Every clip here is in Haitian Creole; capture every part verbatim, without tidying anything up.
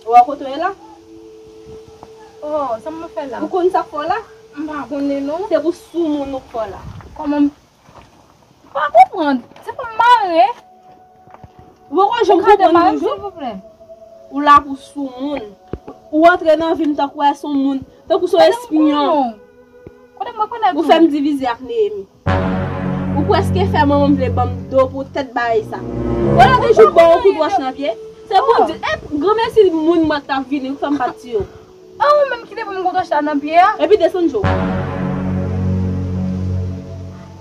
Ou wè kote w ye la? Oh, sa m ap fè la? Ou konn sa k fè w la? M pa konnen non. Se pou soumoun ou k fè w la. Kòman m pa konprann? Se pou m mare? Ou poko janm konprann toujou? Silvouplè. Ou la pou soumoun. Ou antre nan vi m tankou wè se yon moun, tankou se yon espiyon. Kote mwen konnen tou? Ou fè m divize ak Neyemi. Ou prèske fè manman m vle ban m do pou tèt bagay sa. Wè lòt jou ban yon kout wòch nan pye. Se pou di, e, granmèsi moun mwen t ap vini, ou fè m pa t tiye w. A ou menm ki te ban m kout wòch la nan pye a? Epi desann je w.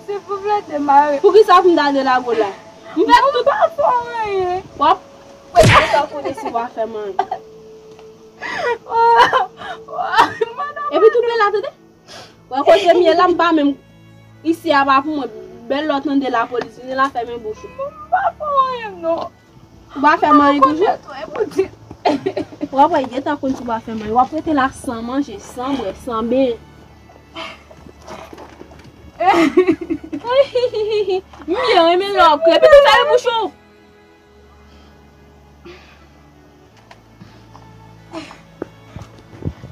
Silvouplè, demare. Poukisa pou m ta delago w la? M fè tout. M pa fè w anyen. W ap wè, m pa konnen si w a fè m anyen. Epi toupe la, tande. Wè kote m ye la, m pa menm. Isi a pa pou mwen. Bèl lè w tande lapolis vini la, fèmen bouch ou. M pa fè w anyen non. Ou pa fè m anyen toujou? W ap wè, gentan konn si w pa fè m anyen. W ap rete la san manje, san bwè, san benyen. M byen renmen lè w ap kriye. Pitit, fèmen bouch ou.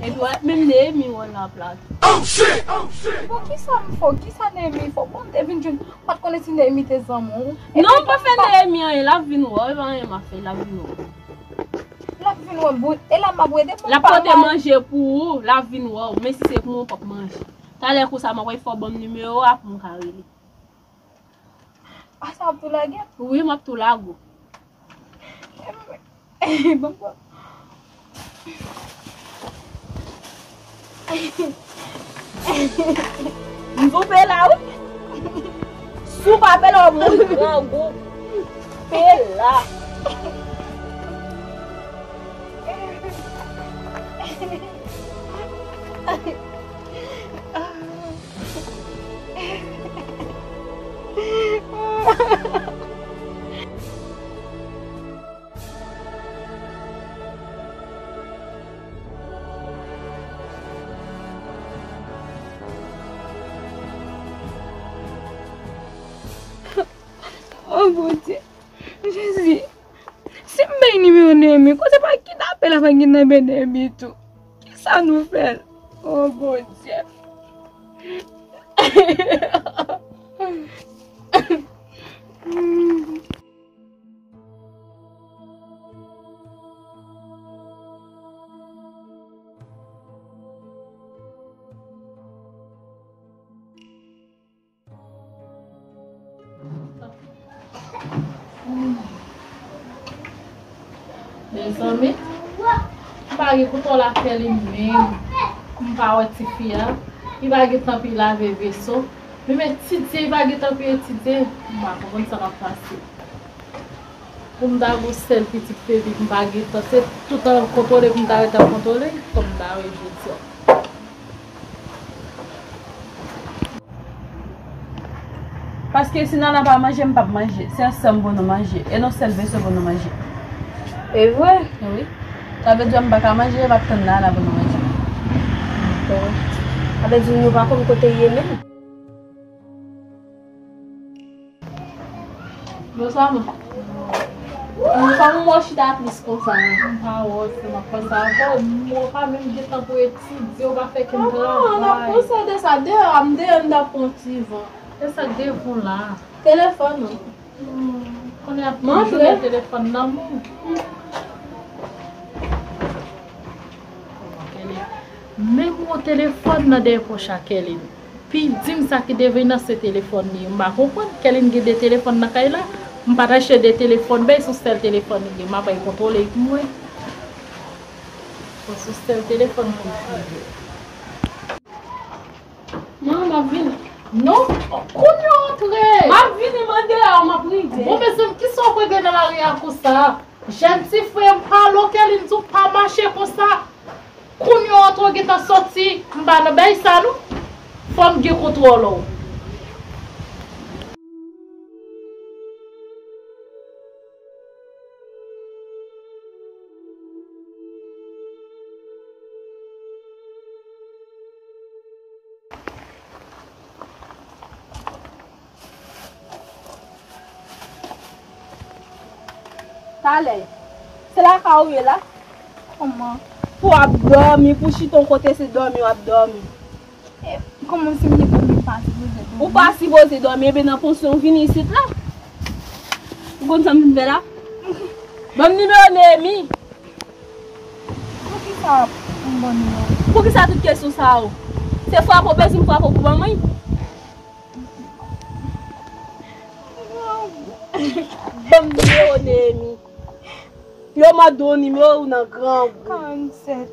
Epi w ap menm Neyemi wè nan plat. Poukisa m fè w? Kisa Neyemi fè w? Bon, m te vin jwenn, m pa t konnen si Neyemi te zanmi w. Non, m pa fè Neyemi anyen, l ap vin wè w, e pa anyen m ap fè, l ap vin wè w. L ap vin wè m, bon, e la m ap rete pou m pa mal. L ap pote manje pou ou, l ap vin wè w, men si se pou mwen, w p ap manje. Talè konsa, m ap wè fò w ban m nimewo a pou m ka rele. A sa w ap tou lage? Wi, m ap tou lage w. Bon, bon. M tou pe la, wi. Si w pa pe la, w ap mouri grangou. Pe la. Oh Bondye, Jezi, si m bay nimewo Neyemi, kote pa kidnape la, pa kidnape Neyemi tou. Kisa nou fè? Oh Bondye. Mezanmi, m pa gen kontwòl ak Kèlin menm. M pa wè tifi a. Li pa gen tan pou l lave veso. Li menm etidye, li pa gen tan pou l etidye. M pa konprann sa k ap pase. Pou m ta gon sèl pitit bebi, m pa gen tan. Se tout tan l ap kontwole pou m ta ret ap kontwole, fò m ta wè jodi a. Paske si Nana pa manje, m p ap manje. Se ansanm pou nou manje, e non sèl veso pou nou manje. E vre? Wi. Sa vle di m pa ka manje, m ap tann Nana pou nou manje. Bon. Sa vle di nou pa konn kote l ye menm? Bonswa, man. Kòman w chita plis konsa, man? M pa wè w, se m ap panse avè w. M wè w pa menm gen tan pou etidye, w pa fè kenn travay. Kòman? N ap panse de sa deyò a, m deyò, m t ap pran ti van. E sa k devan w la? Telefòn ou. Hmm. Kounye a tout jounen telefòn nan men w. Menm yon telefòn nan dèyè pòch a Kèlin. Pi di m sa ki deveni nan se telefòn li ye. M pa konprann. Kèlin gen de telefòn nan kay la. M pa t achte de telefòn, bay se yon sèl telefòn li gen. M ap al kontwole pou m wè. Bon, se yon sèl telefòn pou l gen. Non, m ap vini. Non, kounye w antre. M ap vini, mande a, m ap rive. Bon, mezanmi, kisa w ap regle nan lari a konsa? Jèn ti frè m, pale w, Kèlin di w pa mache konsa. Kounye w antre w gentan sòti, m pa nan bay sa non. Fò m gen kontwòl ou. Talè. Se lakay ou ye la? Kòman? Pou w ap dòmi, pou w chita yon kote, se dòmi w ap dòmi. E, kòman si m te dòmi, m pa sipoze dòmi? Ou pa sipoze dòmi, ebyen nan poz sa w vin isit la. Ou konn sa m vin fè la? Ban m nimewo Neyemi. Poukisa m ban nimewo? Poukisa tout kesyon sa yo? Se frape w bezwen m frape w pou ban mwen? Ban m nimewo Neyemi. Yo mande w nimewo ou nan grangou. Karannsèt.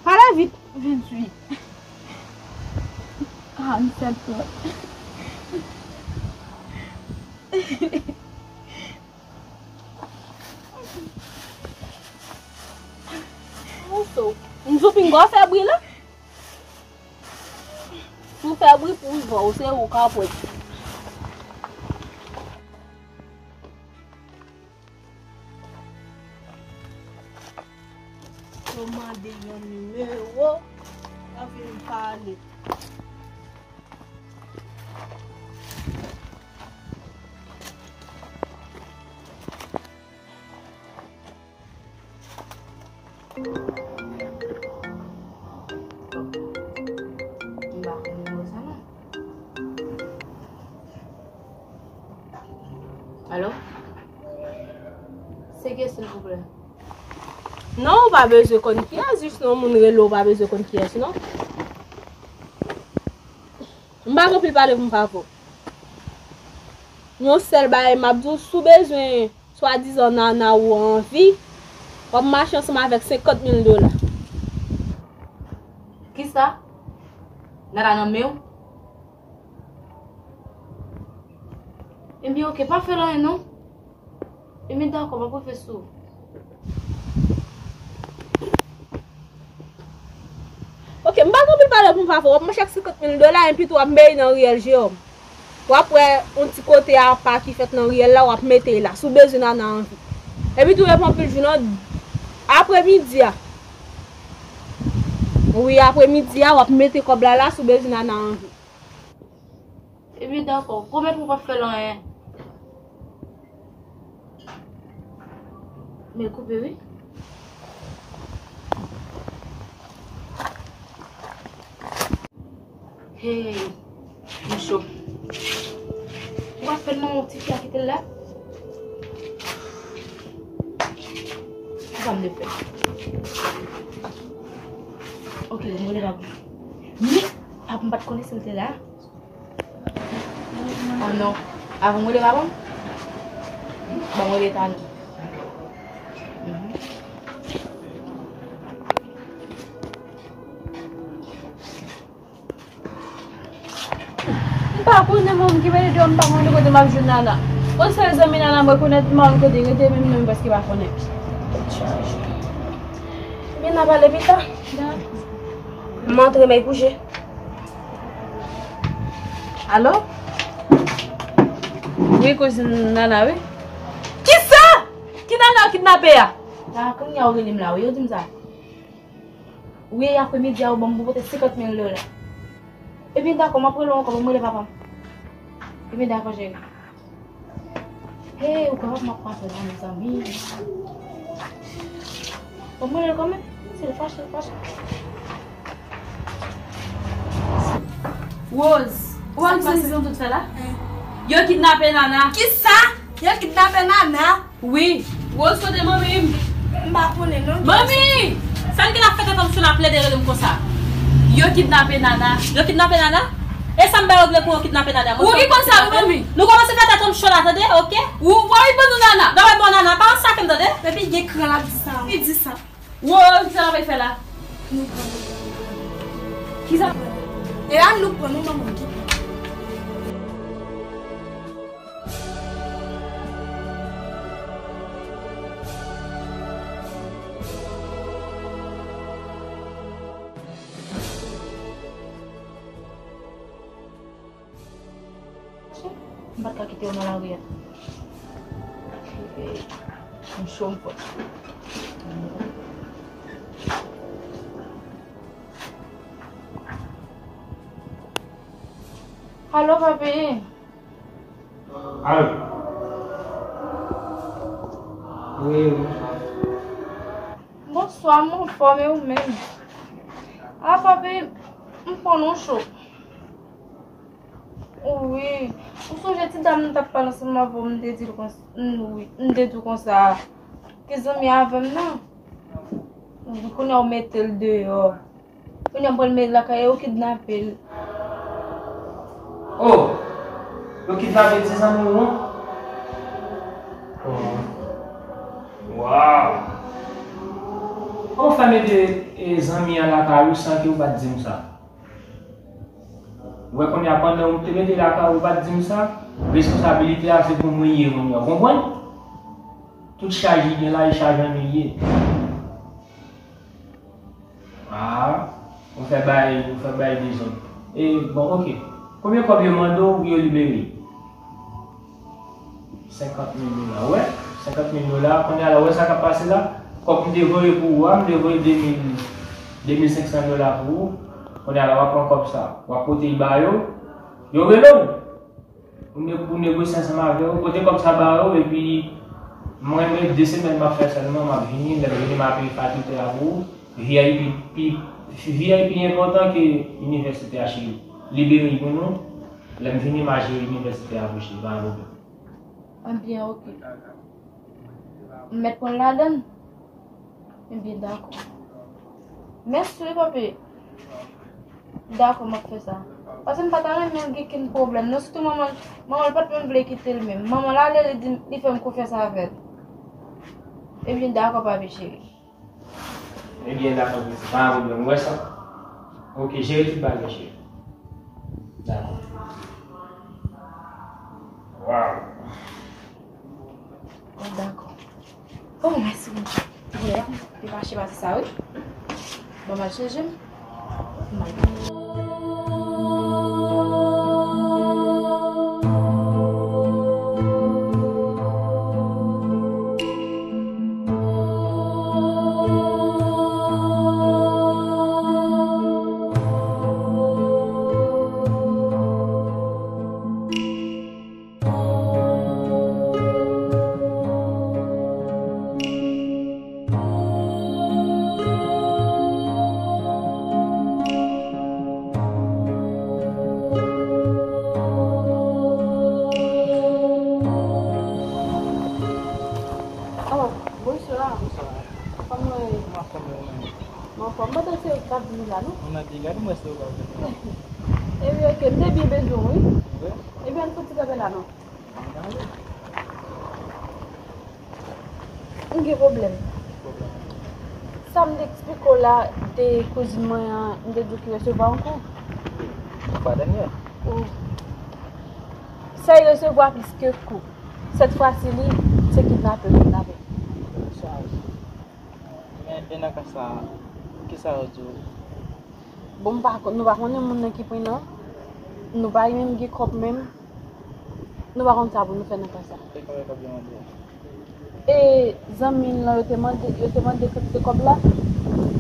Pale vit. Ventuit. Karannsèt, trant. Ou sou. M di w pinga w fè bri la. Si w fè bri pou w vwa w, se ou k ap wè. Yo mande yon nimewo, yo vin pale. M pa konn nimewo sa non. Alo? Se ki, silvouplè? Non, ou pa bezwen konn kiyès, jis non, moun rele w, ou pa bezwen konn kiyès, non. M pa gen anpil pale pou m fè avè w. Yon sèl bagay m ap di w, si w bezwen swadizan nana ou anvi, w ap mache ansanm avèk senkant mil dola. Kisa? Nana nan men w? Ebyen, oke, pa fè l anyen non. Ebyen, dakò, m ap rive sou ou. Oke, m pa gen anpil pale pou m fè avè w. W ap mache ak senkant mil dola, epi tou w ap mete nan riyèl Jewòm. W ap wè yon ti kote apa ki fèt nan riyèl la, w ap mete la, si w bezwen nana anvi. Epi tou, e pa anpil jou non, apremidi a. Wi, apremidi a, w ap mete kòb la la, si w bezwen nana anvi. Ebyen, dakò. Pwomèt mwen w p ap fè l anyen. Men l koupe, wi. Hey, m cho. Ou pa fè non, ti fi a kite l la. Kisa m te fè? Ok, m rele papa. Men, papa m pa t konnen si l te la. Oh non. Avan m rele papa m, ban m rele Tani. Mhm. M pa konnen, mwen ki mete deyò, m pa konnen kote m ap jwenn Nana. Yon sèl zanmi Nana mwen konèt, m pa konn kote l rete, menm non m prèske pa konnen. Tèt chaje. Ebyen, n a pale pita. M antre, m al kouche. Alo? Wi, kouzin Nana, wi. Kisa? Ki Nana yo kidnape a? A, kounye a ou rele m la, wi, ou di m sa. Wi, apremidi a, ou ban m pou pote senkant mil dola. Ebyen, dakò, m ap rele w ankò, ban m rele papa m. Ebyen, dakò, cheri. Hey, ou kapab m ap pase la, mezanmi. Bon, mwen lè kanmenm, si l fache, l fache. Rose, ou wè sa sezon tout fè la? Yo kidnape Nana. Kisa? Yo kidnape Nana? Wi. Rose, kote manmi m? M pa konnen non. Manmi! Sa n gen ap fè tèt ansanm ap plede rele m konsa? Yo kidnape Nana. Yo kidnape Nana? E sa m ba yo vle pou yo kidnape Nana? Ou ki konn sa wi, manmi? Nou kòmanse fè tèt ansanm cho la, tande, oke? Ou, ou pa vin ban nou Nana. N ap ban Nana, pa ansanm avè m, tande? Depi gen kran l ap di sa. Li di sa. Wo, kisa n ap fè la? Nou pran. Kisa? E a nou pran, nou manman ki pran. M pa t ka kite yo nan lari a. M cho, m fò. Alo, papi. Alo. Wi, wi. Bonswa, m anfòm, e ou menm? A, papi, m pran nou cho. Wi. Ou sonje ti dam nan t ap pale ansanm avè w, m te di l konsa, m, wi, m te di w konsa, ki zanmi avè m nan. Wi, kounye a ou mete l deyò. Kounye a m pral met lakay yo kidnape l. Oh! Yo kidnape ti zanmi w an? Oh. Waw! Kòman w fè mete, e, zanmi an lakay ou san ke ou pa t di m sa? Ou wè kounye a pandan ou te mete lakay ou, ou pa t di m sa? Responsabilite a se pou mwen ye kounye a, ou konprann? Tout chaj li gen la, e chaj an li ye. Ah, ou fè bay, ou fè bay dezòd. E, bon, oke. Konbyen kòb yo mande w pou yo libere? Senkant mil dola, wè. Senkant mil dola, kounye a la, wè sa k ap pase la? Kòb m te voye pou ou a, m te voye de mil, de mil senk san dola pou ou. Kounye a la, w ap pran kòb sa. W ap pote l ba yo. Yo rele w. Pou ne-, pou negosye ansanm avè yo, pote kòb sa ba yo, epi mwen, mwen, de semèn m ap fè sèlman, m ap vini, lè m vini, m ap peye fakilte a pou ou. V I P, pi, V I P enpòtan ke inivèsite a, cheri. Libere l pou nou. Lè m vini, m a jere inivèsite a pou cheri, pa gen pwoblèm. Ebyen, oke. M mèt pran l ladan l? Ebyen, dakò. Mèsi wi, papi. Dakò, m ap fè sa. Paske m pa ta renmen l gen kenn pwoblèm, non. Sitou manman l, manman l pa t menm vle kite l menm. Manman l ale, li di m, li fè m konfyans avè l. Ebyen, dakò, papi cheri. Ebyen, dakò, pitit, pa gen pwoblèm. Ou wè sa? Oke, jere tout bagay, cheri. Dakò. Waw. Bon, dakò. Oh, mèsi, Bondye. Bondye, li mache pase sa, wi. Bon, m al chanje m. M al. Oh, bonswa. Bonswa. Kòman w ye? M anfòm, e ou menm? M anfòm. M panse se ou k ap vini la, non? Mwen di, gade mwen se ou k ap vini la. Ebyen, oke, m te byen bezwen w, wi. Wi. Ebyen, ann fè ti kanpe la, non? Ann ale. M gen pwoblèm. Ki pwoblèm? Sa m te eksplike w la de kouzin mwen an, m te di w ki resevwa yon kou. Ou pa dènye? Wi. Sa l resevwa plis ke kou. Sèt fwa si li, se kidnape l kidnape. Men, e nan ka sa, kisa yo di w? Bon, m pa konn, nou pa konnen moun nan ki pwen nan. Nou pa menm gen kòb menm. Nou pa konn sa pou nou fè nan ka sa. E konbyen kòb yo mande w? E zanmi l lan, yo te mande, yo te mande kantite kòb la.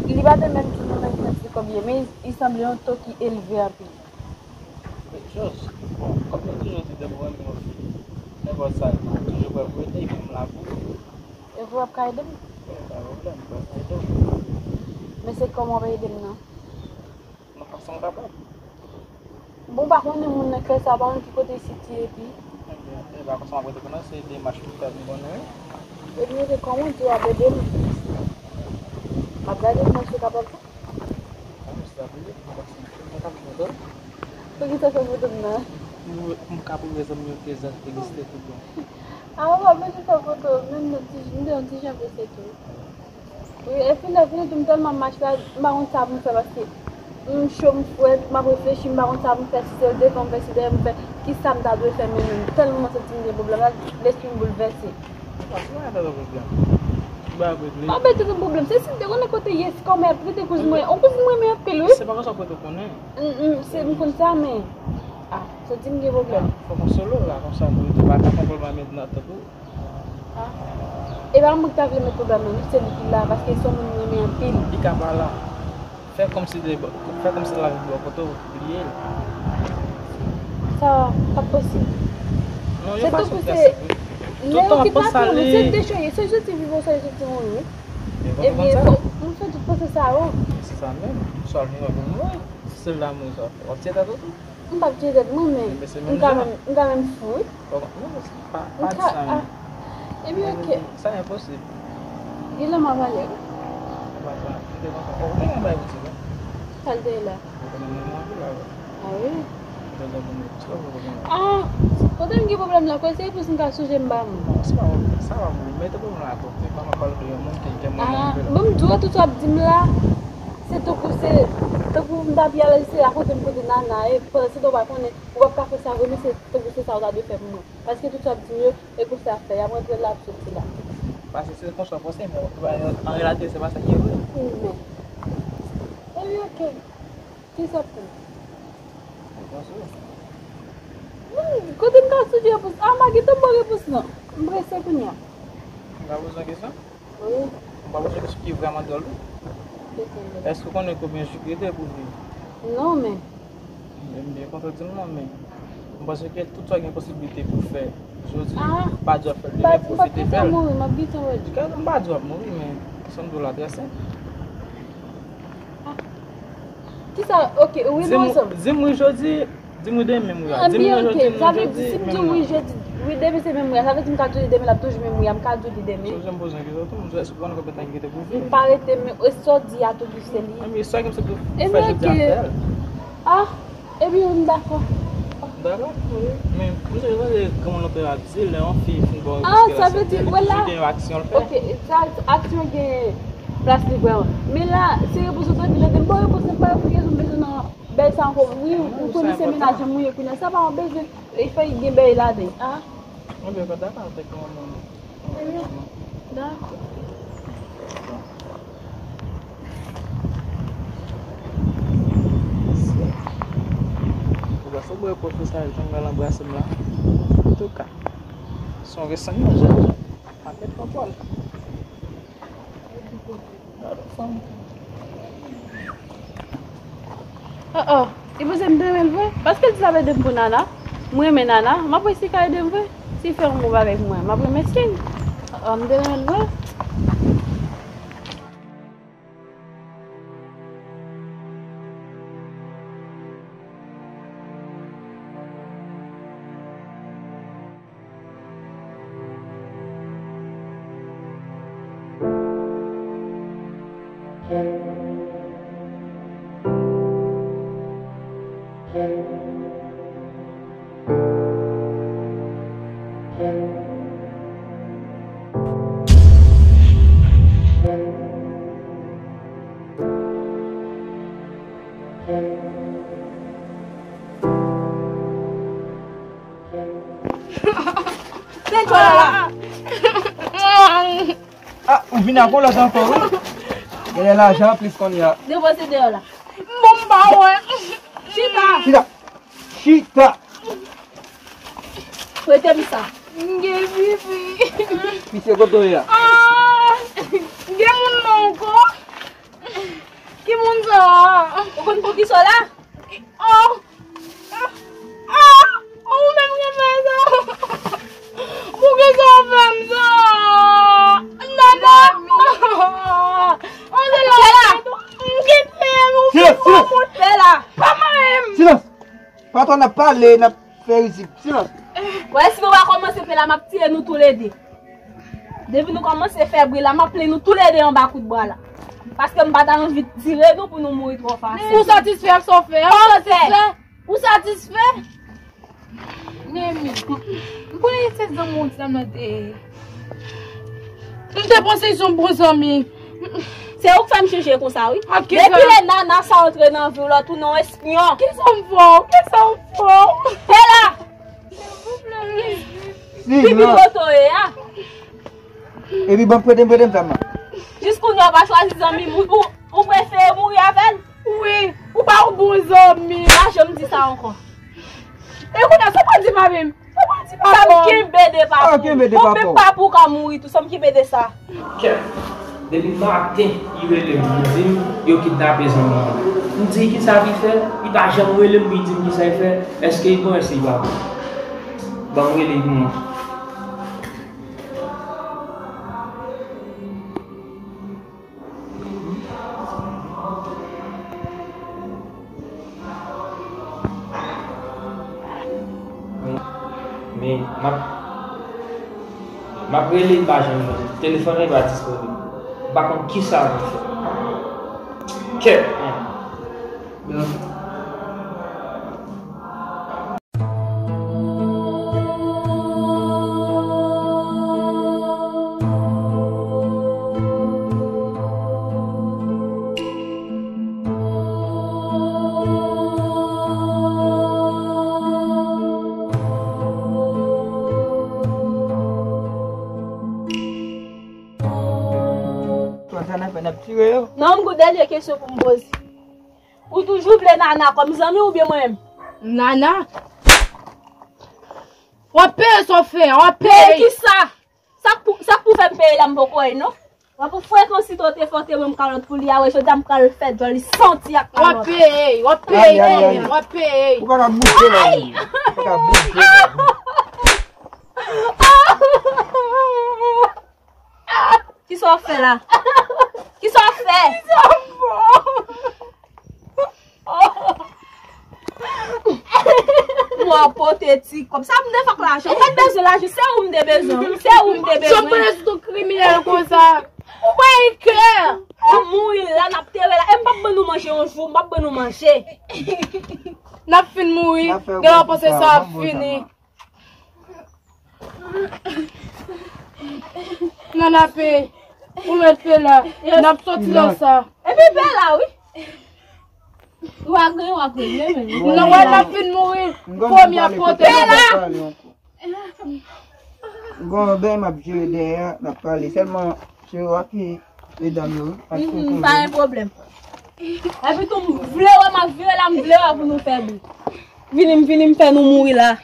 Li pa te menm di nou nan ki kantite kòb li ye, men li, li sanble yon to ki elve anpil. Jòj, bon, kòm mwen toujou di, depi w renmen yon fi, nenpòt sa, toujou prè pou ede, menm la pou ou. E w ap ka ede m? Wi, pa pwoblèm, mwen ap ede w. Men se kòman w ap ede m nan? Nan fason m kapab. Bon, m pa konnen moun nan k fè sa, pa konn ki kote isit li ye epi. Ebyen, e pa konsa m ap rete konnen, se demach pou fè pou m konnen, wi. Ebyen, oke, kòman w di w ap ede m? M ap gade m wè si w kapab fè. Kòman sa vle? Mwen ka fè foto? Poukisa w fè foto m nan? M, m ka pran zanmi yo prezan felisite tout bon. A, w pa bezwen fè foto, menm nan ti, m te yon ti jan prese tou. Wi, e fini, fini tou, m tèlman mache la, m pa konn sa pou m fè paske m cho, m frèt, m ap reflechi, m pa konn sa pou m fè, si se devan m fè, si dèyè m fè, kisa m ta dwe fè menm menm. Tèlman m santi m gen pwoblèm la, lespri m boulvèse. Ou pa sou bagay tèt ou pwoblèm. Ou pa regle. Pa bay tèt ou pwoblèm. Se si m te konnen kote ye, si kòmè ap rete kouzin mwen. On kouzin mwen renmen anpil, wi. Se pa konsa pou te konnen. M, m, se m konn sa, men. A, santi m gen pwoblèm. Fòk on solo la, konsa pou ou pa ka fè pwoblèm nan tèt ou. A. E pa mwen ki ta vle met pwoblèm nan, non, se li ki la, paske se yon moun m renmen anpil. Li ka pa la. Fè kòmsi de, fè kòmsi l ap viv bò kote w, bliye l. Sa p ap posib. Non, se tankou se lè yo kidnape yon moun, se dechoye, se soti viv ou, se soti mouri, wi. Ebyen, fò, M fè tout panse sa yo. Se sa menm. Swa l vin wè pou m wè. Se l la mwen sa. W ap tiye tèt ou? M p ap tiye tèt mwen, men m ka menm, m ka menm fou, wi. Bon, non, pa, pa di sa menm. Ebyen, oke. Sa enposib. Gen lè m ap ale. Ou pa sa. Ou te kontan. Ou gen yon bagay pou di, non? Sa l te ye la? Ou konnen mwen, mwen anvi la, wi. A wi? Ou bezwen pou mwen, sa ou bezwen pou mwen. Ah, kote m gen pwoblèm la, kote se pou m ka sonje m ba moun. Non, se pa pwoblèm. Sa pa pwoblèm. Mete pwoblèm la kote. Pa m ap pale de yon moun ki gen mwen menm. Ah, bon, m di w tout sa w ap di m la. Se tankou se, tankou m ta pi alèz se akote m kote Nana ye, pandan se tan w pa konnen, ou p ap ka fè sa vre, men se tankou se sa w ta dwe fè pou mwen. Paske tout sa w ap di m yo, e konsa y ap fè, y ap rantre la, ap soti la. Paske se konsa w panse, men an reyalite, se pa sa ki vre. Men, ebyen, oke. Kisa pou? Ou panse? Wi, kote m ka sonje repons? Ah, m pa gentan ba w repons, non. M prese kounye a. M ka poze yon kesyon? Wi. M pa poze kesyon ki vrèman dwòl, wi. Kesyon dwòl. Èske w konnen konbyen jou ki rete pou vini? Non, men. M byen kontan di m non, men m panse ke tout sa gen posiblite pou fè jodi, ah, pa di w ap fè l demen, pwofite fè l. M ap gentan mouri, m ap gentan wè l. M pa di w ap mouri, men sa m di w la trè senp. Ah. Kisa? Oke, wi, non, ansanm. Di m wi jodi, di m wi demen m wi a. Di m wi jodi, m wi jodi, menm wi. Sa vle di, si m di w wi jodi, wi demen se menm wi a, sa vle di m ka di w li demen, l ap toujou menm wi a, m ka di w li demen. Jodi m poze yon kesyon tou, m di w èske w konnen konbyen tan ki rete pou vini? M pa rete, men sa w di a toujou se li. Ebyen, sa ke m sot fè jodi a, fè l. Ah, ebyen, m dakò. Dakò? Wi. Men, m sonje tande granmoun nan te ap di, lè yon fi fin ba w repons ke l aksepte, li toujou gen yon aksyon l fè. Oke, sa, aksyon gen plas li vrèman. Men la, se repons ou te vin tande, m ba w repons, m pa repons kesyon, m bezwen nan bèl sa ankò. Wi, ou konnen se menaj m ou ye kounye a, sa pa yon bezwen, e fè gen bèy ladan. Ah. Mwen byen kontan avèk yon moun. Dakò. Ou pa fè bwè pwòp sa, jan l anbrase m la. Antouka, se yon resann nan jèn jan. Pa mèt pran pòl. Oh, oh. Li panse m te renmen l vre? Paske l di l ap ede m pou Nana. M renmen Nana. M ap wè si l ka ede m vre. Si l fè yon bon bagay pou mwen, m ap remèsye l. Oh, oh, m te renmen l vre. Tèt ou la la. Ah, ou vin ak yon lòt ankò, wi. Genlè lajan plis kounye a. Depoze deyò la. Bon, m pa wè. Chita. Chita. Chita. Prete m sa. M gen pipi. Misye kote w ye a? Ah, gen moun nan ankò. Ki moun sa a? Ou konn poukisa w la? Oh! Ah! Ou menm ki fè sa? Poukisa w fè m sa? Nana! Ou se la m kite m, ou fè m. Silans! Silans! Pa mare m! Silans! Patwon, n ap pale, n ap fè rizib. Silans! Wè, si nou pa kòmanse fè la, m ap tiye nou toulede. Depi nou kòmanse fè bri la, m ap plen nou toulede anba kout bwa la. Paske m pa ta anvi tire nou pou nou mouri twò fasil. Ou satisfè ak sa w fè a? Ou satisfè? Ou satisfè? Nemi, m konnen se zanmi w ti dam nan te ye. M te panse se yon bon zanmi. Se ou k fè m chanje konsa, wi. Depi lè Nana sa antre nan vi w la, w tounen yon espyon. Kisa m fè w? Kisa m fè w? Te la! Silans. Pipi kote w ye a? Epi ban prete m, prete m zam nan. Jis kounye a w pa chwazi zanmi m, ou, ou, ou prefere mouri avè l? Wi, ou pa yon bon zanmi. Pa janm di sa ankò. E kounye a, sa w pral di papi m? Sa w pral di papi m? Sa m kenbe de papi w? Sa w kenbe de papi w? Menm papi w ka mouri tou, sa m kenbe de sa? Kèt, depi maten, li rele m, li di m yo kidnape zanmi l. M di, kisa li fè? Li pa janm rele m pou li di m kisa li fè. Èske li bon, èske li pa bon? Ban m rele li pou mwen. M ap, m ap rele, li pa janm jwenn. Telefòn nan, li pa disponib. M pa konn kisa pou m fè. Kèt! Konsa n ap fè, n ap tire yo. Non, m gon dènye kesyon pou m poze. Ou toujou vle Nana kòm zanmi oubyen mwen menm? Nana? W ap peye sa w fè a, w ap peye. Peye kisa? Sa k pou, sa k pou fè m peye la, m poko wè non. W ap frekans li, to te fè w te ban m kalòt pou li a, wè jodi a m pral fè djòl li santi ak kalòt. W ap peye, w ap peye, w ap peye. Ou pa ka bouje la, ou pa ka bouje la. Kisa w fè la? Kisa w fè? Kisa w fè? Mwen pote ti kòb. Sa m te fè ak lajan? Ou pa t bezwen lajan, se ou m te bezwen. Se ou m te bezwen. Jòb pale sou ton kriminèl konsa. Ou pa gen kè. Ou mouri la, n ap tere la. E m p ap ban nou manje yon jou, m p ap ban nou manje. N ap fin mouri. Gen lè w panse sa ap fini. Nana peye, ou mèt peye la, n ap soti nan sa. Epi peye la, wi. Ou a gen, ou a gen, men. Non, wè, n ap fin mouri. Premye pote peye la. Gon bèy m ap jere dèyè, n ap pale. Sèlman, se yo ak medam yo, wi. Pa gen pwoblèm. Epi tou, m vle wè, m ap vire la, m vle wè pou nou fè bri. Vini, m vini, m fè nou mouri la.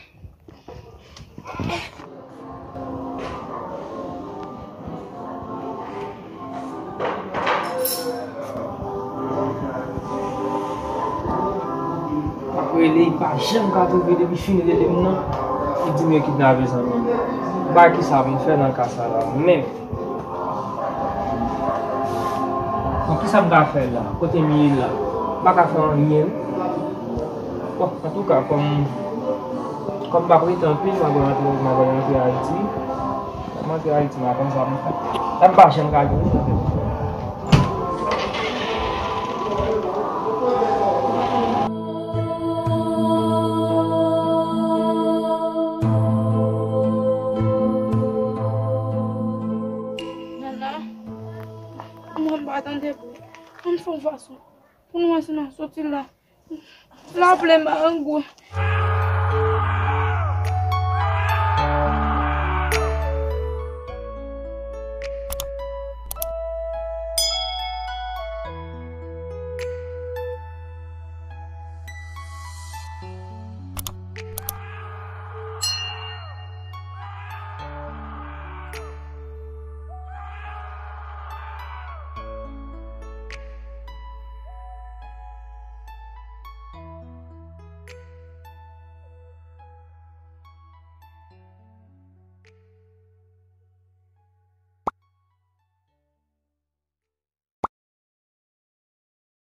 M ap rele, li pa janm ka twouve, depi fini rele m nan, li di m yo kidnape zanmi m. M pa wè kisa pou m fè nan ka sa la menm. Bon, kisa m ka fè la? Kote m ye la? M pa ka fè anyen. Bon, antouka, kòm, kòm m p ap rete anpil, m ap rantre, m ap rantre Ayiti. M ap rantre Ayiti, m ap konn sa m fè. Sa m pa janm ka jwenn nan tèt. Nana, mwen m pa tande pou. Ann fè yon fason pou nou wè si n a soti la. Laplè marangou.